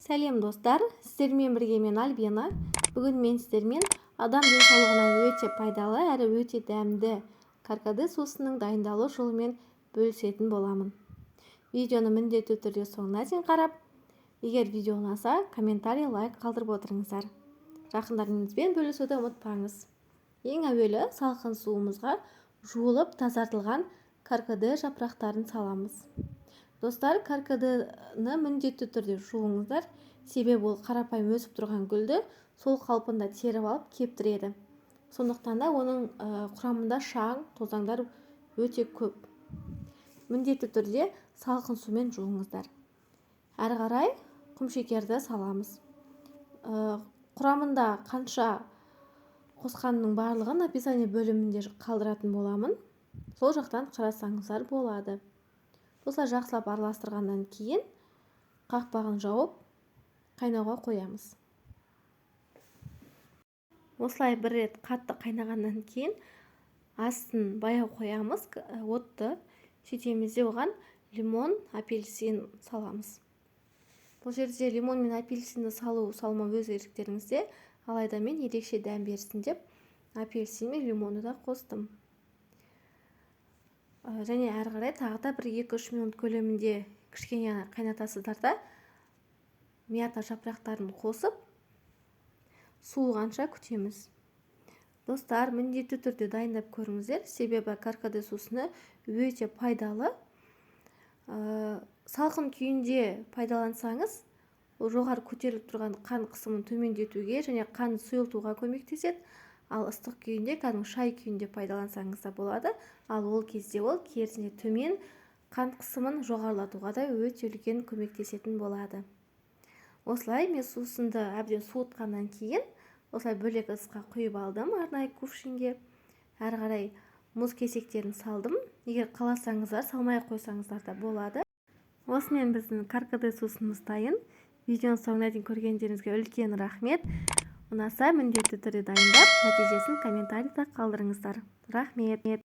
Сәлем, достар! Сіздермен бірге мен, Альбина. Бүгін мен сіздермен адам денсаулығына өте пайдалы әрі өте дәмді каркаде сусынының дайындалу жолымен бөлісетін боламын. Видеоны міндетті түрде соңына дейін қарап, егер видео ұнаса, комментарий, лайк қалдырып отырыңыздар. Жақындарыңызбен бөлісуді ұмытпаңыз. Ең әуелі салқын суымызға жуылып тазартылған каркаде жапырақтарын саламыз. Достар, каркадені міндетті түрде жуыңыздар, себебі ол қарапайым өсіп тұрған гүлді сол қалпында теріп алып кептіреді. Сондықтан да оның құрамында шаң тозаңдар өте көп. Міндетті түрде салқын сумен жуыңыздар. Әрі қарай құмшекерді саламыз. Құрамында қанша қосқанның барлығын описание бөлімінде қалдыратын боламын, сол жақтан қарасаңыздар болады. Осылай жақсылап араластырғаннан кейін қақпағын жауып, қайнауға қоямыз. Осылай бір рет қатты қайнағаннан кейін астын баяу қоямыз отты. Сөйтеміз де, оған лимон, апельсин саламыз. Бұл жерде лимон мен апельсинді салу салмау өз еріктеріңізде, алайда мен ерекше дәм берсін деп апельсин мен лимонды да қостым. Және әрі қарай тағы да бір 2-3 минут көлемінде кішкене қайнатасыздар да, мята жапырақтарын қосып, суығанша күтеміз. Достар, міндетті түрде дайындап көріңіздер, себебі каркаде сусыны өте пайдалы. Салқын күйінде пайдалансаңыз, ол жоғары көтеріліп тұрған қан қысымын төмендетуге және қан сұйылтуға көмектеседі. Ал ыстық күйінде, кәдімгі шай күйінде пайдалансаңыз да болады. Ал ол кезде ол керісінше төмен қан қысымын жоғарылатуға да өте үлкен көмектесетін болады. Осылай мен сусынды әбден суытқаннан кейін осылай бөлек ыдысқа құйып алдым, арнайы кувшинге. Әрі қарай мұз кесектерін салдым. Егер қаласаңыздар, салмай ақ қойсаңыздар да болады. Осымен біздің каркаде сусынымыз дайын. Видеоның соңына дейін көргендеріңізге үлкен рахмет. Ұнаса, міндетті түрде дайындап, нәтижесін комментарийда қалдырыңыздар. Рахмет!